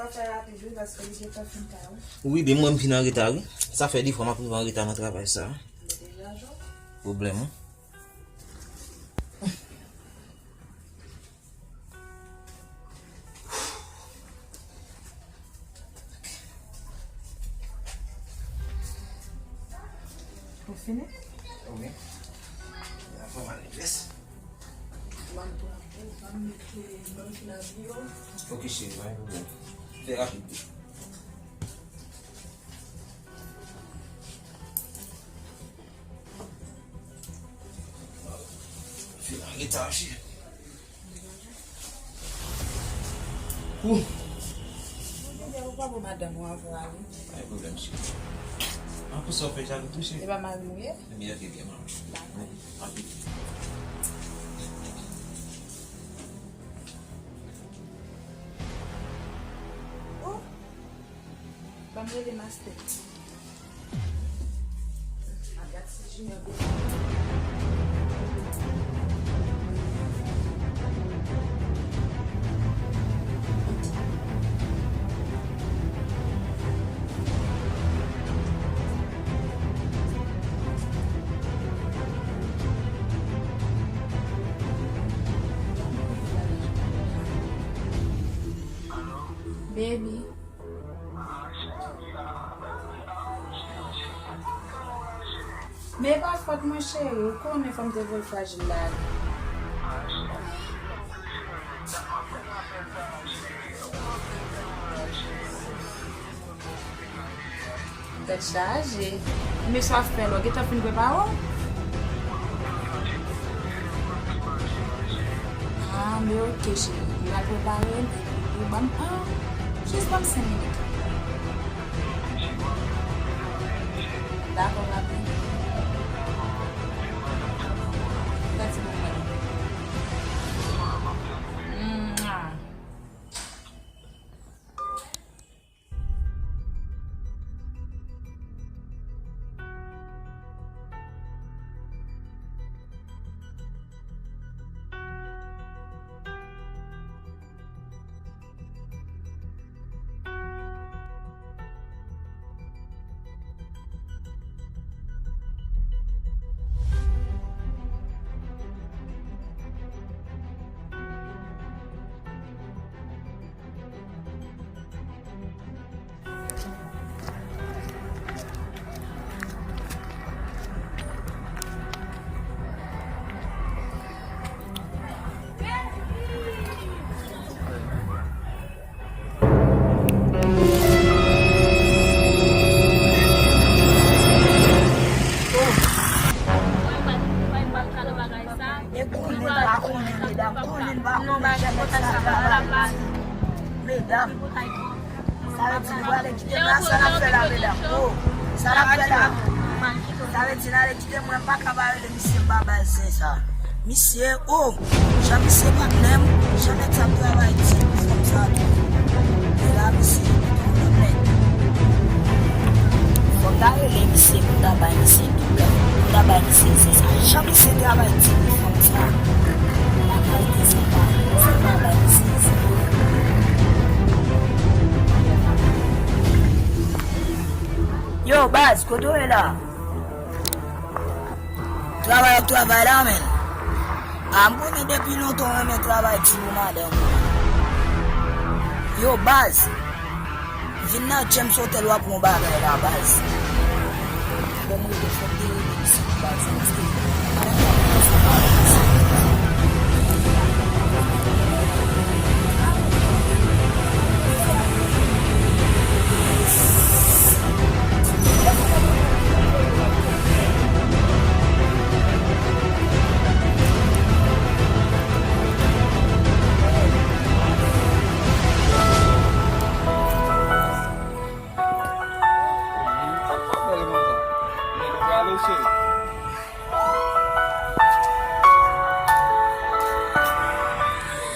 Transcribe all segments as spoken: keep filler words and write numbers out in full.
Fè rapid, wi, paske li gentan fin ta, wi. Wi, ben mwen m fin an reta, wi. Sa fè de fwa m ap rive an reta nan travay sa. Pwoblèm, wi. Ou fini? Wi. Apre m al met vès. M ap pran pou, m ap met, m ap fin abiye w. Ok, cheri, pa gen pwoblèm. Fè rapid tou. Fè lage ta, cheri. Ou. Ou pa bon madanm ou avwa, wi. Pa gen pwoblèm, cheri. An pou sa w fè jalou tou, cheri. E pa mari m ou ye? Ebyen, ok, byen, manman. Dakò. Anpil. Oh! Ban m rele mastè. A gad si Junior bezwen. Baby. Men e pa fòt mwen, cheri. Ou konnen fò m te voye frajil la ale. Tèt chaje. Men sa w ap fè la, w gentan fin prepare w? Ah, men ok, cheri. M pral prepare l, epi ou ban m, ah, jis ban m senk minit. Dakò, papi. Fè ti moman. Mwa. E konnen l pa konnen, medam, konnen l pa konnen, janm sa travay. Medam, sa vle di nou prale kite m la, sa n ap fè la, medam? Oh, sa n ap fè la? Sa vle di n ale kite mwen, m pa ka pa rele misye, m pa bay zen sa. Misye, oh, jan misye patnè m, jan nèg sa ap travay di pou fanm sa tou. E la, misye, yon lòt nèg. Fò m ta rele misye, pou m ta bay misye doub la. Pou m ta bay misye zen sa. Jan misye travay di pou fanm sa. La kalite zen pa, zen pa bay misye zen. Yo, baz, kote w ye la? Travay w ap travay la, menn. A, m konnen depi lontan w renmen travay di pou madanm ou. Yo, baz, vin nan James Hotel w ap wè yon bagay la, baz. Bon, mwen te fòk te rele isit, baz, paske madanm la pa sa pa isit.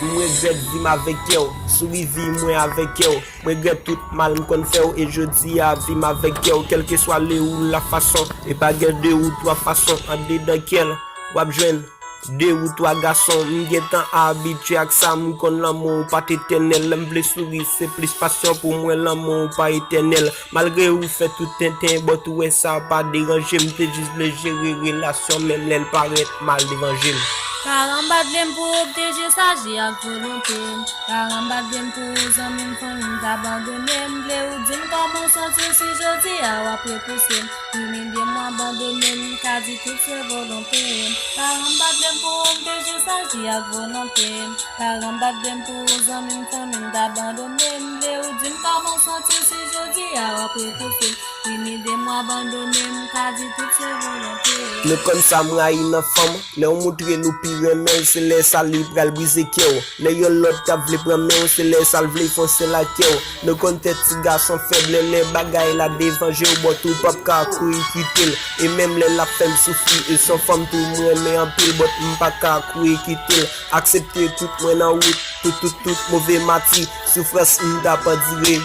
M regrèt vi m avèk kè w, souri vi mwen avèk kè w. M regrèt tout mal m konn fè w, e jodi a vi m avèk kè w. Kèlkeswa le ou la fason, e pa gen de ou twa fason, andedan kè l w ap jwenn De ou twa gason, m gentan abitye ak sa, m konn lanmou w pa t etènèl. Lè m vle souri, se plis pasyon, pou mwen lanmou w pa etènèl. Malgre ou fè tout tenten, but ou wè sa pa deranje m, te jis vle jere relasyon, menm lè l parèt mal devan je m. Paran m pa t vle m pou ou, m te jis aji ak volonte m. Paran m pa t vle m pou ou, zanmi m, fanmi m t abandone m. M vle ou di m kòman w santi w si jodi a w ap repouse m. Imilye m, abandone m, m ka di tout se volonte m. Paran m pa t vle m pou ou, m te jis aji ak volonte m. Paran m pa t vle m pou ou, zanmi m, fanmi m t abandone m. M vle ou di m kòman w santi w si jodi a w ap repouse m. Imilye m, abandone m, m ka di tout se volonte m. Nou konn sa m rayi nan fanm, lè w moutre l ou pi renmen l, se lè sa li pral brize kè w. Lè yon lòt t ap vle pran men w, se lè sa l vle fè w sèl ak kè w. Nou konn tèt ti gason fèb, lè, lè bagay la devan je w, but ou p ap ka kouri kite l. E menm lè l ap fè m soufri, e s on fanm tou m renmen anpil, but m pa ka kouri kite l. Aksepte tout mwen nan wout, tout, tout, tout move mati, soufrans m t ap andire.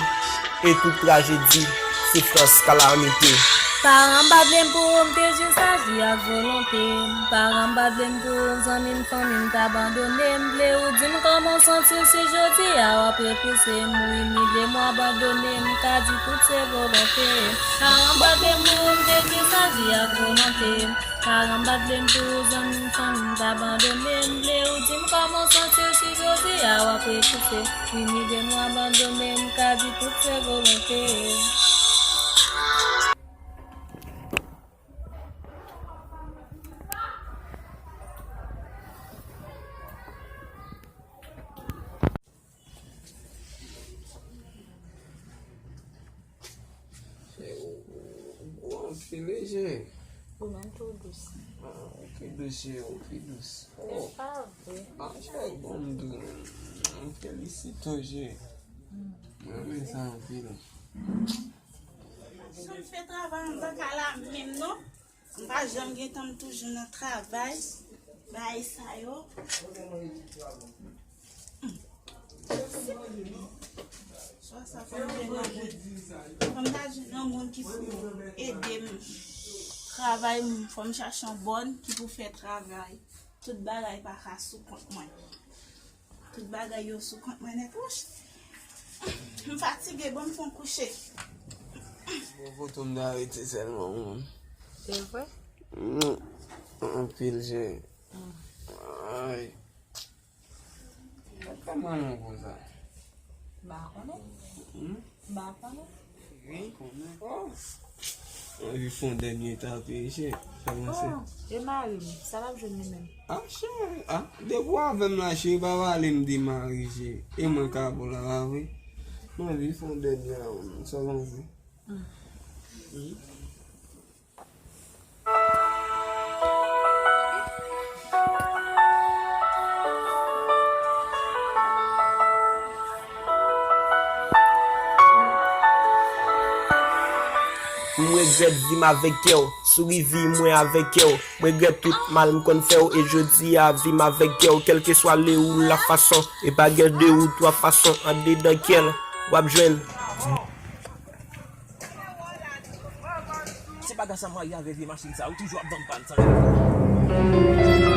E tout trajedi, soufrans, kalamite. Paran m pa t vle m pou ou, m te jis aji ak volonte m. Paran m pa t vle m pou ou, zanmi m, fanmi m t abandone m. M vle ou di m kòman w santi w si jodi a w ap repouse m. Ou imilye m, w abandone m, m ka di tout se volonte m. Paran m pa t vle m pou ou, m te jis aji ak volonte m. Paran m pa t vle m pou ou, zanmi m, fanmi m t abandone m. M vle ou di m kòman w santi w si jodi a w ap repouse m. Imilye m, w abandone m, m ka di tout se volonte m. Ou, ou, ou gwo anpil, wi, cheri. Ou menm tou dous. Ah, ou pi dous, cheri, ou pi dous. Se pa vre. Ah, cheri, bon, m dous. M felisite w, cheri. M renmen sa anpil. Jan m fè travay anba kay la menm non. M pa janm gen tan, m toujou nan travay. Bagay sa yo. Swa sa fò m jwenn yon moun. Fò m ta jwenn yon moun ki pou ede m travay, fò m chache yon bòn ki pou fè travay. Tout bagay pa ka sou kont mwen. Tout bagay yo sou kont mwen nèt. Wouch! M fatige, bon, m fon kouche. Bon, foto m ta rete sèlman ou menm. Se vre? Mm. Anpil, cheri. Mm. Ay. Ou fè mal non konsa. M pa konnen. Hmm? M pa konnen. Wi, konnen. Oh. Anvi fon dènye tape, chè. Kòman se? Oh, e mari m, sa l ap jwenn li menm? Ah, chè, ah, depi w avè m la, chè, pa pale m de mari, chè. E mwen ka pou la, pa vre? Mwen anvi fon dènye a, sa w panse? Hmm. Hmm? M regrèt vi m avèk kè w, souri vi mwen avèk kè w. M regrèt tout mal m konn fè w, e jodi a vi m avèk kè w. Kèlkeswa le ou la fason, e pa gen de ou twa fason, andedan kè l w ap jwenn. Se pa gras a m marye avè vye machin sa, ou toujou ap ban m pàn san rezon.